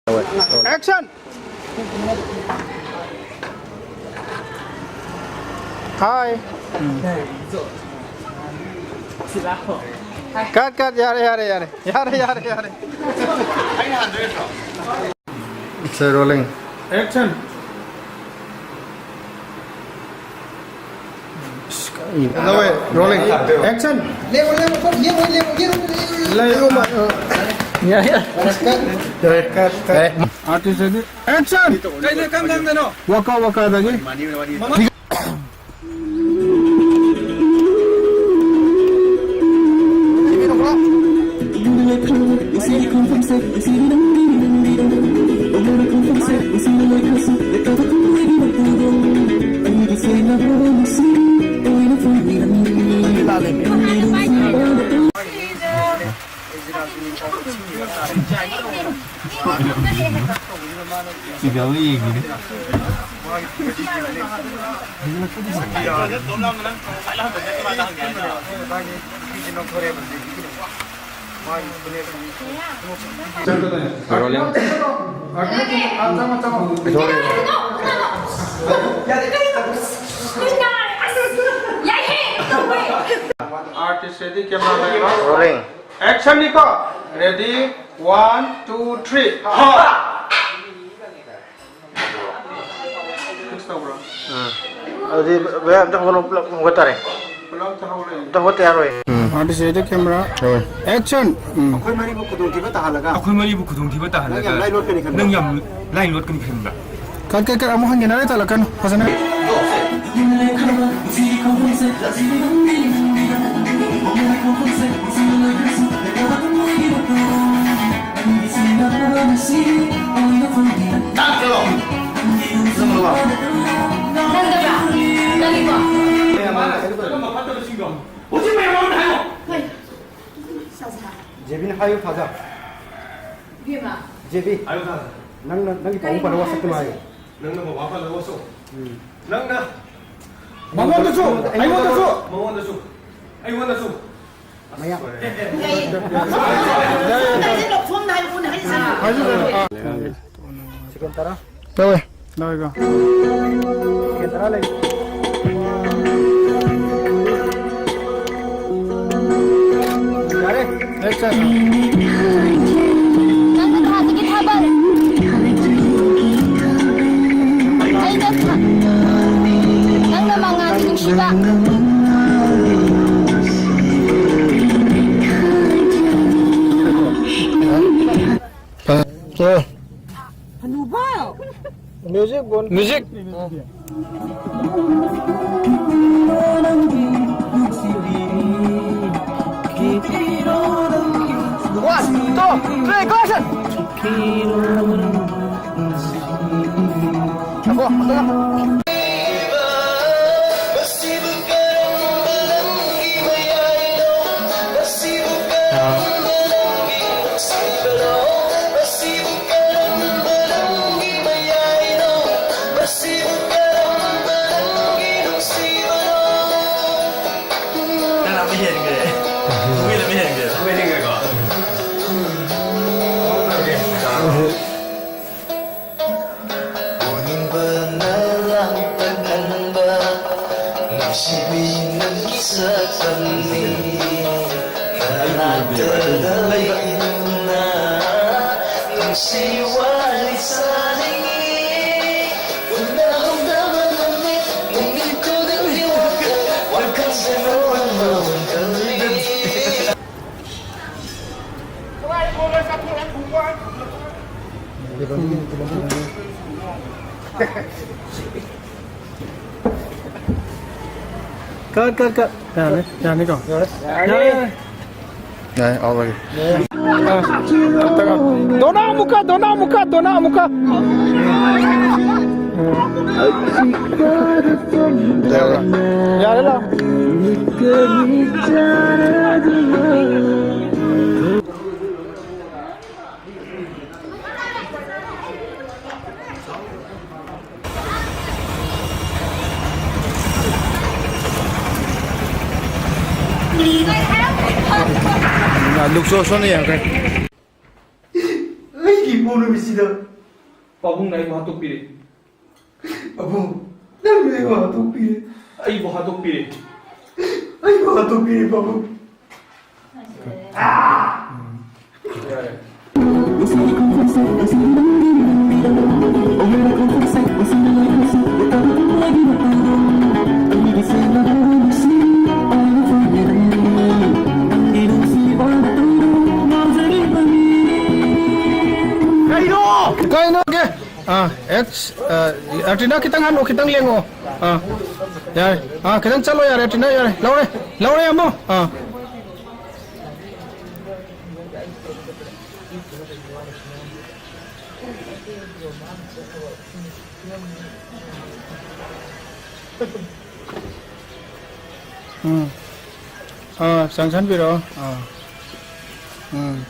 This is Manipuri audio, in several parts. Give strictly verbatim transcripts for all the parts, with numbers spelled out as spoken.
Action! Hi. Cut, cut, ꯌꯥꯔꯦ, ꯌꯥꯔꯦ, ꯌꯥꯔꯦ꯫ ꯌꯥꯔꯦ, ꯌꯥꯔꯦ, ꯌꯥꯔꯦ꯫ Say rolling. Action. Rolling. Action. ꯂꯩꯔꯣ, ꯂꯩꯔꯣ, ꯈꯔ ꯌꯦꯡꯉꯣ, ꯂꯩꯔꯣ, ꯌꯦꯡꯉꯣ, ꯂꯩꯔꯣ꯫ ꯂꯩꯔꯣ, ꯃꯥ-, ꯌꯥꯏ, ꯌꯥꯏ꯫ Cut, cut, cut. Artist ready. Action. ꯀꯩꯗ ꯀꯝ ꯀꯝꯗꯅꯣ? ꯋꯥꯀꯥ ꯋꯥꯀꯥꯗꯒꯤ꯫ ꯃꯃꯥ- ꯁꯤꯗ ꯑꯃ ꯌꯦꯡꯈꯤꯅꯤ꯫ Rolling. Artist ready, camera line. Rolling. Action ꯅꯤꯀꯣ꯫ Ready, one, two, three. Fix ꯇꯧꯕ꯭ꯔꯣ? ꯎꯝ꯫ ꯑꯗꯨꯗꯤ ꯚꯥꯏ, ꯑꯝꯇ ꯍꯧꯒꯠꯂꯣ, ꯄꯨꯂꯞ ꯍꯧꯒꯠ ꯇꯥꯔꯦ꯫ ꯄꯨꯂꯞ ꯑꯝꯇ ꯍꯧꯒꯠꯂꯣ꯫ ꯑꯝꯇ ꯍꯧꯒꯠꯇ ꯌꯥꯔꯣꯏ꯫ ꯎꯝ꯫ Artist ready, camera, ꯍꯣꯏ꯫ Action! ꯎꯝ꯫ ꯑꯩꯈꯣꯏ ꯃꯔꯤꯕꯨ ꯈꯨꯗꯣꯡꯊꯤꯕ ꯇꯥꯍꯜꯂꯒ ꯑꯩꯈꯣꯏ ꯃꯔꯤꯕꯨ ꯈꯨꯗꯣꯡꯊꯤꯕ ꯇꯥꯍꯜꯂꯒ ꯅꯪ ꯌꯥꯝ line ꯂꯣꯠꯀꯅꯤ ꯈꯟꯕ꯭ꯔꯥ? ꯅꯪ ꯌꯥꯝ line ꯂꯣꯠꯀꯅꯤ ꯈꯟꯕ꯭ꯔꯥ? Cut, cut, cut, ꯑꯃꯨꯛ ꯍꯟꯒꯦ, ꯅꯥꯔꯩ ꯇꯥꯜꯂꯛꯀꯅꯨ, ꯐꯖꯅ꯫ ꯅꯪꯗꯕ꯭ꯔꯥ? ꯅꯪꯒꯤꯀꯣ? ꯖꯦꯕꯤꯅ ꯍꯥꯏꯌꯨ, ꯊꯥꯖ꯫ ꯏꯕꯦꯝꯃ꯫ ꯖꯦꯕꯤ꯫ ꯍꯥꯏꯌꯨ, ꯊꯥꯖ꯫ ꯅꯪꯅ, ꯅꯪꯒꯤ ꯄꯥꯕꯨꯡ ꯀꯔꯤꯅꯣ ꯄꯜꯂꯒ ꯋꯥꯁꯛꯀꯅꯨ ꯍꯥꯏꯌꯨ꯫ ꯍꯥꯏꯔꯤꯁꯦ? ꯅꯪꯅ ꯕꯕꯥ ꯄꯜꯂꯒ ꯋꯥꯁꯛ꯫ ꯎꯝ꯫ ꯅꯪꯅ ꯃꯉꯣꯟꯗꯁꯨ, ꯑꯩꯉꯣꯟꯗꯁꯨ꯫ ꯃꯉꯣꯟꯗꯁꯨ꯫ ꯑꯩꯉꯣꯟꯗꯁꯨ꯫ ꯃꯌꯥ꯫ ꯑꯁ, ꯂꯣꯏꯔꯦ꯫ ꯂꯧꯊꯣꯛ ꯍꯥꯏꯖꯤꯜꯂꯣ꯫ ꯑꯥ꯫ ꯁꯦꯀꯦꯟ ꯇꯔꯥ꯫ ꯇꯧꯋꯦ꯫ ꯂꯣꯏꯔꯒ꯫ ꯁꯦꯀꯦꯟ ꯇꯔꯥ ꯂꯩ꯫ ꯌꯥꯔꯦ꯫ Next time. ꯅꯪꯅ ꯊꯥꯗꯒꯤ ꯊꯥꯕꯜ꯫ ꯑꯩꯅ ꯊꯥ-, ꯅꯪꯅ ꯃꯉꯥꯜꯒꯤ ꯅꯨꯡꯁꯤꯕ꯫ ꯍꯅꯨꯕ! ꯃ꯭ꯌꯨꯖꯤꯛ ꯕꯣꯟ꯫ Music! One, two, three, go, action! ꯉꯥꯏꯈꯣ, ꯑꯝꯇ ꯉꯥꯏꯈꯣ꯫ ꯅꯪꯅ ꯑꯃ ꯍꯦꯟꯈ꯭ꯔꯦ꯫ ꯃꯣꯏꯅ ꯑꯃ ꯍꯦꯟꯈ꯭ꯔꯦ꯫ ꯑꯃ ꯍꯦꯟꯈ꯭ꯔꯦꯀꯣ? ꯎꯅꯤꯡꯕꯅ ꯂꯥꯡꯇꯛꯍꯟꯕ ꯅꯨꯡꯁꯤꯕꯤ ꯅꯪꯒꯤ ꯁꯛꯇꯝꯅꯤ꯫ ꯅꯅꯥꯛꯇꯗ ꯂꯩꯕꯅ ꯅꯨꯡꯁꯤ ꯋꯥꯔꯤ ꯁꯥꯅꯤꯡꯉꯤ꯫ ꯎꯅꯍꯧꯗꯕ ꯅꯨꯃꯤꯠ, ꯅꯨꯃꯤꯠꯇꯨꯗꯗꯤ ꯋꯥꯈꯜ, ꯋꯥꯈꯜꯁꯦ ꯅꯪ ꯑꯣꯏꯅ ꯈꯜꯂꯤ꯫ Cut, cut, cut. ꯌꯥꯅꯤ, ꯌꯥꯅꯤꯀꯣ? ꯌꯥꯔꯦ꯫ ꯌꯥꯔꯦ, ꯌꯥꯔꯦ꯫ ꯌꯥꯏ, ꯑꯥꯎ ꯂꯩ꯫ ꯗꯣꯅꯥ ꯑꯃꯨꯛꯀ, ꯗꯣꯅꯥ ꯑꯃꯨꯛꯀ, ꯗꯣꯅꯥ ꯑꯃꯨꯛꯀ꯫ ꯌꯥꯔꯦ, ꯂꯥꯎ꯫ ꯂꯨꯛꯁꯣ ꯁꯣꯟꯅ ꯌꯦꯡꯉꯛꯀꯅꯤ꯫ ꯄꯥꯕꯨꯡꯅ ꯑꯩꯕꯨ ꯍꯥꯠꯇꯣꯛꯄꯤꯔꯦ꯫ ꯄꯥꯕꯨꯡ, ꯅꯪꯅ ꯑꯩꯕꯨ ꯍꯥꯠꯇꯣꯛꯄꯤꯔꯦ꯫ ꯑꯩꯕꯨ ꯍꯥꯠꯇꯣꯛꯄꯤꯔꯦ꯫ ꯑꯩꯕꯨ ꯍꯥꯠꯇꯣꯛꯄꯤꯔꯦ, ꯄꯥꯕꯨꯡ꯫ ꯌꯥꯔꯦ꯫ ꯀꯩꯅꯣ? ꯀꯩꯅꯣꯒꯤ? ꯑꯥ, ꯑꯦꯛꯁ, ꯑꯥ, ꯑꯦꯇ꯭ꯔꯤꯅꯥ ꯈꯤꯇꯪ ꯍꯜꯂꯣ, ꯈꯤꯇꯪ ꯂꯦꯡꯉꯣ꯫ ꯑꯥ, ꯌꯥꯔꯦ꯫ ꯑꯥ, ꯈꯤꯇꯪ ꯆꯠꯂꯣ, ꯌꯥꯔꯦ, ꯑꯦꯇ꯭ꯔꯤꯅꯥ, ꯌꯥꯔꯦ꯫ ꯂꯧꯔꯦ, ꯂꯧꯔꯦ ꯑꯃꯨꯛ꯫ ꯑꯥ꯫ ꯎꯝ꯫ ꯑꯥ, ꯆꯪꯁꯟꯕꯤꯔꯛꯑꯣ꯫ ꯑꯥ꯫ ꯎꯝ꯫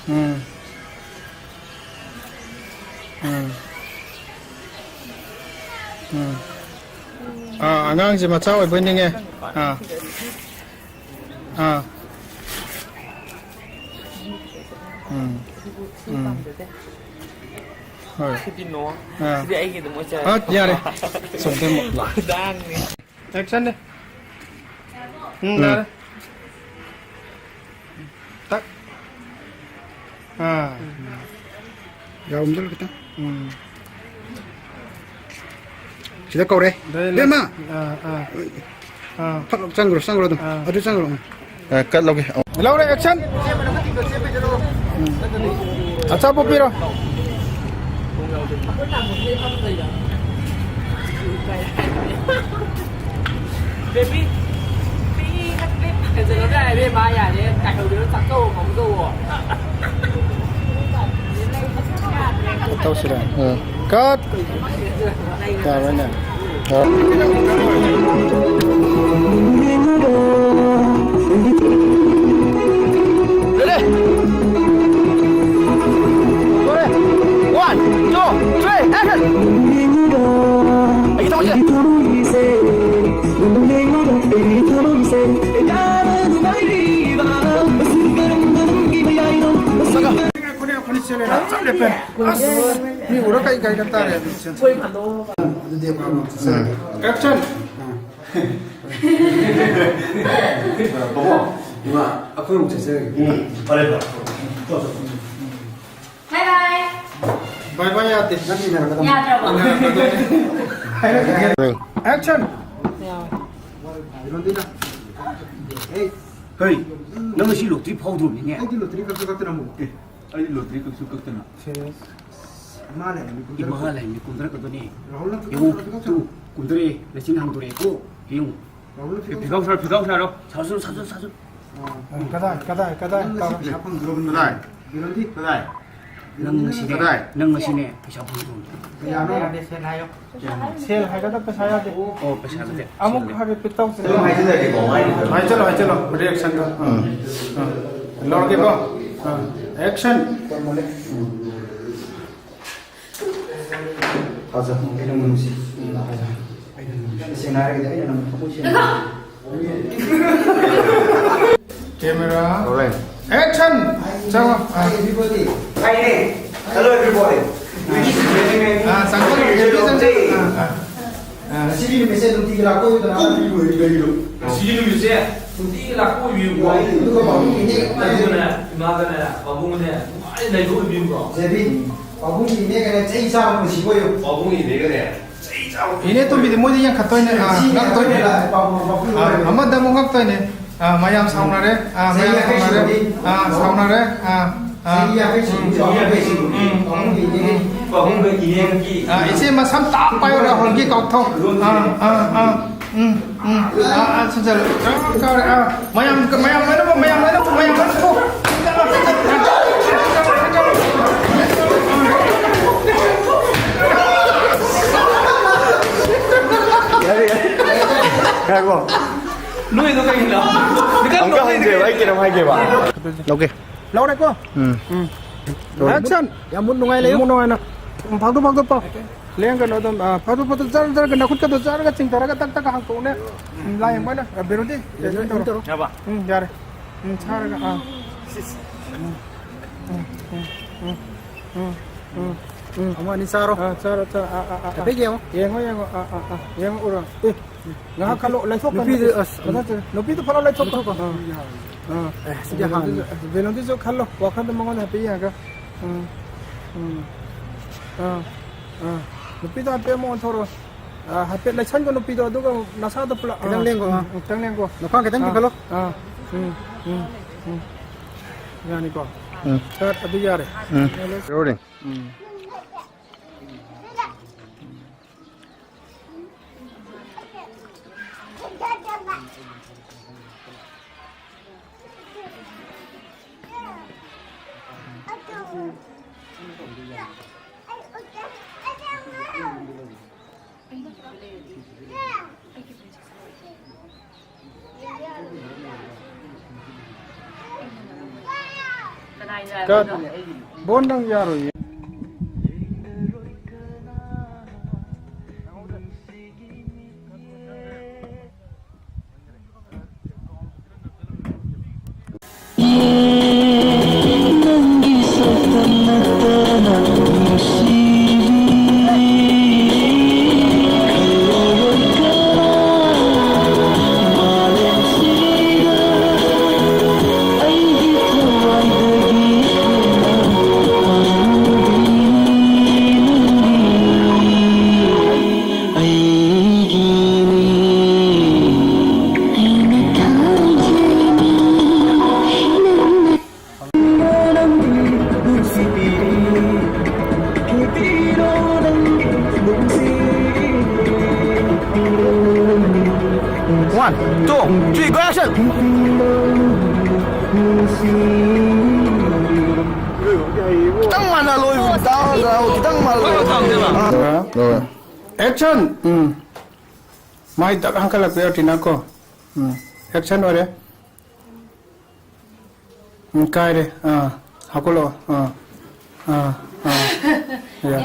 ꯎꯝ꯫ ꯎꯝ꯫ ꯎꯝ꯫ ꯑꯥ, ꯑꯉꯥꯡꯁꯦ ꯃꯆꯥ ꯑꯣꯏꯕꯣꯏ ꯅꯤꯡꯉꯦ꯫ ꯑꯥ꯫ ꯑꯥ꯫ ꯎꯝ꯫ ꯎꯝ꯫ ꯍꯣꯏ꯫ ꯁꯤꯗꯤ ꯅꯣ꯫ ꯑꯥ꯫ ꯁꯤꯗꯤ ꯑꯩꯒꯤ ꯑꯗꯨꯝ ꯑꯣꯏꯖꯔꯦ꯫ ꯑꯥ, ꯌꯥꯔꯦ꯫ ꯆꯨꯝꯗꯣꯏꯃꯛ ꯂꯥꯛ꯫ ꯈꯨꯗꯥꯡꯅꯤ꯫ ꯑꯦꯛꯁꯟꯅꯦ꯫ ꯎꯝ, ꯎꯝ꯫ ꯌꯥꯔꯦ꯫ ꯇꯛ꯫ ꯑꯥ꯫ ꯌꯥꯔꯝꯗ꯭ꯔꯣ ꯈꯤꯇꯪ? ꯎꯝ꯫ ꯁꯤꯗ ꯀꯧꯔꯦ꯫ ꯑꯗꯩ ꯏꯕꯦꯝꯃ! ꯑꯥ, ꯑꯥ꯫ ꯑꯥ꯫ ꯐꯠ ꯂꯥꯎ ꯆꯪꯈ꯭ꯔꯣ, ꯆꯪꯈ꯭ꯔꯣ ꯑꯗꯨꯝ꯫ ꯑꯥ꯫ ꯑꯗꯨ ꯆꯪꯈ꯭ꯔꯣ꯫ ꯎꯝ꯫ ꯑ, ꯀꯠ ꯂꯧꯒꯦ꯫ ꯑꯣ꯫ ꯂꯧꯔꯦ, ꯑꯦꯛꯁꯟ! ꯎꯝ꯫ ꯑꯆꯥꯄꯣꯠ ꯄꯤꯔꯣ꯫ ꯕꯦꯕꯤ, ꯄꯤ ꯍꯥꯏꯕ ꯀꯩꯅꯣ ꯇꯧꯔꯦ, ꯏꯕꯦꯝꯃ, ꯌꯥꯔꯦ꯫ ꯀꯥꯏꯍꯧꯗꯅ ꯆꯥꯛꯀꯧꯕ ꯃꯧꯗꯧꯕꯣ꯫ ꯇꯧꯁꯤꯔ? ꯎꯝ꯫ ꯀꯠ! ꯌꯥꯔꯣꯏꯅꯦ꯫ ꯑ꯫ Ready? Go ahead. One, two, three, action! ꯑꯩꯒꯤ ꯊꯕꯛꯁꯦ꯫ ꯉꯥꯏꯈꯣꯅꯦ, ꯉꯥꯏꯈꯣꯅꯦ, ꯆꯦ꯫ ꯆꯠꯂꯦ, ꯄꯦꯟ꯫ ꯑꯁ, ꯃꯤ ꯎꯔ ꯀꯩ ꯀꯩ ꯀꯩ ꯇꯥꯔꯦ꯫ ꯑꯗꯨꯗꯤ ꯑꯩꯈꯣꯏ ꯑꯃꯨꯛ ꯆꯠꯆꯔꯒꯦ꯫ Action! ꯕꯣꯕꯣ, ꯏꯃꯥ, ꯑꯩꯈꯣꯏ ꯑꯃꯨꯛ ꯆꯠꯆꯔꯒꯦ꯫ ꯎꯝ, ꯐꯔꯦ, ꯐꯔꯦ꯫ Bye bye. Bye bye ꯌꯥꯗꯦ꯫ ꯅꯪ ꯏꯟꯅꯔꯛꯀꯗꯕꯅꯤ꯫ ꯌꯥꯗ꯭ꯔꯕꯣ? Action! ꯍꯩ, ꯅꯪ ꯉꯁꯤ lottery ꯐꯥꯎꯗ꯭ꯔꯣꯃꯤꯅꯦ? ꯑꯩꯗꯤ lottery ꯀꯛꯁꯨ ꯀꯛꯇꯅ ꯑꯃꯨꯛ꯫ ꯑꯦ, ꯑꯩꯗꯤ lottery ꯀꯛꯁꯨ ꯀꯛꯇꯅ꯫ Serious? ꯏꯃꯥ ꯂꯩꯔꯝꯃꯤ, ꯀꯨꯝꯊꯔꯛꯄ꯫ ꯏꯃꯥ ꯂꯩꯔꯝꯃꯤ, ꯀꯨꯝꯊꯔꯛꯀꯗꯣꯏꯅꯦ꯫ ꯔꯥꯍꯨꯜꯅ ꯌꯦꯡꯉꯨ, ꯀꯨꯝꯊꯔꯛꯄ꯫ ꯇꯨ, ꯀꯨꯝꯊꯔꯛꯑꯦ, ꯂꯩꯆꯤꯟ ꯍꯥꯡꯗꯣꯔꯛꯑꯦꯀꯣ꯫ ꯌꯦꯡꯉꯨ꯫ ꯔꯥꯍꯨꯜꯅ ꯐꯤ-, ꯐꯤꯒꯥꯎ ꯁꯥꯔꯣ, ꯐꯤꯒꯥꯎ ꯁꯥꯔꯣ꯫ ꯁꯥꯖꯨ, ꯁꯥꯖꯨ, ꯁꯥꯖꯨ꯫ ꯑꯥ꯫ ꯀꯗꯥꯏ, ꯀꯗꯥꯏ, ꯀꯗꯥꯏ? ꯅꯪ ꯉꯁꯤ ꯄꯩꯁꯥ ꯐꯪꯗ꯭ꯔꯣ? ꯀꯗꯥꯏ? ꯕꯤꯔꯣꯟꯗꯤ? ꯀꯗꯥꯏ? ꯅꯪ ꯉꯁꯤꯅꯦ, ꯀꯗꯥꯏ? ꯅꯪ ꯉꯁꯤꯅꯦ, ꯄꯩꯁꯥ ꯐꯪꯗ꯭ꯔꯣ? ꯀꯌꯥꯅꯣ? ꯁꯦꯜ ꯍꯥꯏꯒꯗꯕ ꯄꯩꯁꯥ ꯌꯥꯗꯦ꯫ ꯑꯣ, ꯄꯩꯁꯥ ꯅꯠꯇꯦ꯫ ꯑꯃꯨꯛ ꯁꯦꯜ ꯅꯠꯇꯦ꯫ Repeat ꯇꯧꯁꯦ꯫ ꯑꯗꯨꯝ ꯍꯥꯏꯖꯤꯜꯂꯒꯦꯀꯣ, ꯃꯥꯏ ꯍꯥꯏꯖꯜꯂꯣ, reaction ꯗꯣ꯫ ꯑꯥ꯫ ꯑꯥ꯫ ꯂꯧꯔꯒꯦꯀꯣ? ꯑꯥ꯫ Action! ꯐꯖ, ꯑꯩꯅ ꯅꯪꯕꯨ ꯅꯨꯡꯁꯤ꯫ ꯇꯁꯦꯡꯅ ꯍꯥꯏꯔꯒꯗꯤ ꯑꯩꯅ ꯅꯪꯕꯨ ꯊꯃꯣꯏ ꯁꯦꯡꯅ Camera. Rolling. Action! ꯆꯪꯉꯣ꯫ ꯑꯥ꯫ Hi, everybody. Hi, hey. Hello, everybody. This is Benjamin. ꯑꯥ, ꯆꯪꯁꯜꯂꯣ, ꯕꯦꯕꯤ, ꯆꯪꯁꯜꯂꯣ꯫ ꯑꯥ, ꯑꯥ, ꯑꯥ꯫ ꯉꯁꯤꯒꯤ ꯅꯨꯃꯤꯠꯁꯦ ꯅꯨꯡꯇꯤꯒꯤ ꯂꯥꯛꯄ ꯑꯣꯏꯗꯅ꯫ ꯀꯔꯤꯅꯣ? ꯉꯁꯤꯒꯤ ꯅꯨꯃꯤꯠꯁꯦ ꯅꯨꯡꯇꯤꯒꯤ ꯂꯥꯛꯄ ꯑꯣꯏꯕꯤꯌꯨꯀꯣ꯫ ꯑꯗꯨꯒ ꯄꯥꯕꯨꯡꯒꯤꯅꯦ꯫ ꯑꯗꯨꯒꯅꯦ, ꯏꯃꯥꯒꯅꯦ, ꯄꯥꯕꯨꯡꯒꯅꯦ, ꯅꯨꯡꯉꯥꯏꯅ ꯂꯩꯕ ꯑꯣꯏꯕꯤꯌꯨꯀꯣ꯫ ꯖꯦꯕꯤ, ꯄꯥꯕꯨꯡꯒꯤ ꯏꯅꯦꯒꯅꯦ ꯆꯩ ꯆꯥꯕ ꯅꯨꯡꯁꯤꯕ ꯑꯣꯏꯌꯨ꯫ ꯄꯥꯕꯨꯡꯒꯤ ꯏꯅꯦꯒꯅꯦ ꯆꯩ ꯆꯥꯕ ꯏꯅꯦ ꯇꯣꯝꯕꯤꯗꯤ ꯃꯣꯏꯗꯤ ꯌꯦꯡꯈꯠꯇꯣꯏꯅꯦ꯫ ꯑꯥ, ꯁꯤ ꯉꯛꯇꯣꯏꯅꯦ꯫ ꯌꯦꯡꯈꯠꯇꯣꯏꯅꯦ, ꯄꯥꯕꯨꯡ, ꯄꯥꯕꯨꯡ ꯑꯥ, ꯑꯣꯏꯔꯦ꯫ ꯑꯃꯗ ꯑꯃꯨꯛ ꯉꯛꯇꯣꯏꯅꯦ꯫ ꯑꯥ, ꯃꯌꯥꯝ ꯁꯥꯎꯅꯔꯦ꯫ ꯑꯥ, ꯆꯍꯤ ꯃꯌꯥꯝ ꯌꯥꯡꯈꯩ ꯁꯥꯎꯅꯔꯦ꯫ ꯁꯨꯔꯕꯤ꯫ ꯑꯥ, ꯁꯥꯎꯅꯔꯦ꯫ ꯑꯥ, ꯑꯥ, ꯆꯍꯤ ꯌꯥꯡꯈꯩ ꯁꯨꯔꯕꯤ꯫ ꯎꯝ, ꯎꯝ, ꯎꯝ, ꯎꯝ, ꯎꯝ, ꯎꯝ꯫ ꯄꯥꯕꯨꯡꯒ ꯏꯅꯦꯒꯤ꯫ ꯑꯥ, ꯏꯆꯦ ꯃꯁꯝ ꯇꯥꯞ ꯄꯥꯏꯌꯣ, ꯔꯥꯍꯨꯜꯒꯤ ꯀꯧꯊꯧ꯫ ꯑꯥ, ꯑꯥ, ꯑꯥ꯫ ꯎꯝ, ꯎꯝ꯫ ꯑꯥ, ꯑꯥ, ꯁꯤ ꯆꯠꯂꯣ꯫ ꯀꯥꯎꯔꯦ, ꯀꯥꯎꯔꯦ꯫ ꯑꯥ, ꯃꯌꯥꯝ, ꯃꯌꯥꯝ ꯂꯣꯏꯅꯃꯛ, ꯃꯌꯥꯝ ꯂꯣꯏꯅꯃꯛ, ꯃꯌꯥꯝ ꯂꯣꯏꯅꯃꯛ꯫ ꯌꯥꯔꯦ, ꯌꯥꯔꯦ꯫ ꯉꯥꯏꯈꯣ꯫ ꯅꯣꯏꯗꯣ ꯀꯩꯒꯤꯅꯣ? ꯑꯃꯨꯛꯀ ꯍꯟꯖꯦꯕ, ꯑꯩ ꯀꯩꯅꯣꯝ ꯍꯥꯏꯒꯦꯕ꯫ ꯂꯧꯒꯦ꯫ ꯂꯧꯔꯦꯀꯣ? ꯎꯝ꯫ ꯎꯝ꯫ Action! ꯌꯥꯝ ꯃꯨꯠ ꯅꯨꯡꯉꯥꯏ ꯂꯩꯌꯨ꯫ ꯃꯨꯠ ꯅꯨꯡꯉꯥꯏꯅ꯫ ꯎꯝ, ꯐꯥꯎꯗꯣꯛ, ꯐꯥꯎꯗꯣꯛ ꯄꯥꯎ꯫ ꯂꯦꯡꯒꯅꯨ ꯑꯗꯨꯝ, ꯑꯥ, ꯐꯥꯎꯗꯣꯛ, ꯐꯥꯎꯗꯣꯛ, ꯖꯔ, ꯖꯔ, ꯅꯈꯨꯠꯀꯗꯣ ꯖꯔꯒ ꯆꯤꯡꯊꯔꯒ ꯇꯛ, ꯇꯛ ꯍꯥꯡꯇꯣꯛꯎꯅꯦ꯫ ꯎꯝ, ꯂꯥꯏ ꯌꯦꯡꯕ ꯑꯣꯏꯅ꯫ ꯑꯥ, ꯕꯦꯔꯣꯗꯤ, ꯌꯥꯔꯦ꯫ ꯌꯥꯕ? ꯎꯝ, ꯌꯥꯔꯦ꯫ ꯎꯝ, ꯁꯥꯔꯒ, ꯑꯥ꯫ ꯎꯝ, ꯎꯝ, ꯎꯝ, ꯎꯝ꯫ ꯎꯝ, ꯎꯝ, ꯎꯝ꯫ ꯑꯃ ꯑꯅꯤ ꯆꯥꯔꯣ꯫ ꯑꯥ, ꯆꯥꯔꯣ, ꯆꯥꯔꯣ꯫ ꯑꯥ, ꯑꯥ, ꯑꯥ, ꯑꯥ꯫ ꯍꯥꯏꯐꯦꯠ ꯌꯦꯡꯉꯣ꯫ ꯌꯦꯡꯉꯣ, ꯌꯦꯡꯉꯣ꯫ ꯑꯥ, ꯑꯥ, ꯑꯥ, ꯑꯥ꯫ ꯌꯦꯡꯉꯛꯎꯔꯣ? ꯑꯦ, ꯉꯥꯏꯍꯥꯛ ꯈꯜꯂꯣ, ꯂꯩꯊꯣꯛꯈꯣ, ꯅꯨꯄꯤꯗꯨ, ꯅꯨꯄꯤ-, ꯑꯁ, ꯃꯊꯛꯇ꯫ ꯅꯨꯄꯤꯗꯨ ꯐꯠ ꯂꯥꯎ ꯂꯩꯊꯣꯛꯈꯣ꯫ ꯂꯩꯊꯣꯛꯈꯣ꯫ ꯑꯥ꯫ ꯑꯥ꯫ ꯑꯦ, ꯁꯤꯗꯤ ꯍꯥꯟꯅ꯫ ꯕꯦꯂꯨꯟꯗꯨꯁꯨ, ꯕꯦꯂꯨꯟꯗꯨꯁꯨ ꯈꯜꯂꯣ, ꯋꯥꯈꯜꯗ ꯃꯉꯣꯟꯗ ꯍꯥꯏꯐꯦꯠ ꯌꯦꯡꯉꯒ꯫ ꯎꯝ, ꯎꯝ꯫ ꯑꯥ, ꯑꯥ꯫ ꯅꯨꯄꯤꯗꯣ ꯍꯥꯏꯐꯦꯠ ꯑꯃꯨꯛ ꯑꯣꯟꯊꯣꯔꯛꯑꯣ꯫ ꯑꯥ, ꯍꯥꯏꯐꯦꯠ ꯂꯩꯁꯟꯒꯣ ꯅꯨꯄꯤꯗꯣ, ꯑꯗꯨꯒ ꯅꯁꯥꯗꯣ ꯄꯨꯂꯞ, ꯈꯤꯇꯪ ꯑꯥ, ꯂꯦꯡꯒꯣ, ꯎꯝ, ꯑꯥ꯫ ꯎꯝ, ꯈꯤꯇꯪ ꯂꯦꯡꯒꯣ꯫ ꯅꯈ꯭ꯋꯥꯡ ꯈꯤꯇꯪ ꯑꯥ, ꯆꯤꯡꯈꯠꯂꯣ꯫ ꯑꯥ, ꯎꯝ, ꯎꯝ, ꯎꯝ꯫ ꯌꯥꯅꯤꯀꯣ? ꯎꯝ꯫ ꯁꯥꯔ, ꯑꯗꯨ ꯌꯥꯔꯦ꯫ ꯎꯝ꯫ Rolling꯫ ꯎꯝ꯫ ꯀꯠ꯫ ꯕꯣꯟ ꯅꯪ ꯌꯥꯔꯣꯏꯌꯦ꯫ One, two, three, go, action! ꯈꯤꯇꯪ ꯃꯥꯟꯅ ꯂꯣꯏ, ꯇꯥꯎ, ꯇꯥꯎ, ꯈꯤꯇꯪ ꯃꯥꯟꯅ ꯂꯣꯏ꯫ ꯑꯥ, ꯑꯥ꯫ Action! ꯎꯝ꯫ ꯃꯥꯏ ꯗꯛ ꯍꯪꯀꯠꯂꯛꯄ ꯌꯥꯎ ꯇꯤꯅꯀꯣ꯫ ꯎꯝ꯫ Action ꯑꯣꯏꯔꯦ꯫ ꯎꯝ, ꯀꯥꯏꯔꯦ꯫ ꯑꯥ, ꯍꯧꯒꯠꯂꯛꯑꯣ꯫ ꯑꯥ, ꯑꯥ, ꯑꯥ꯫ ꯌꯥ-,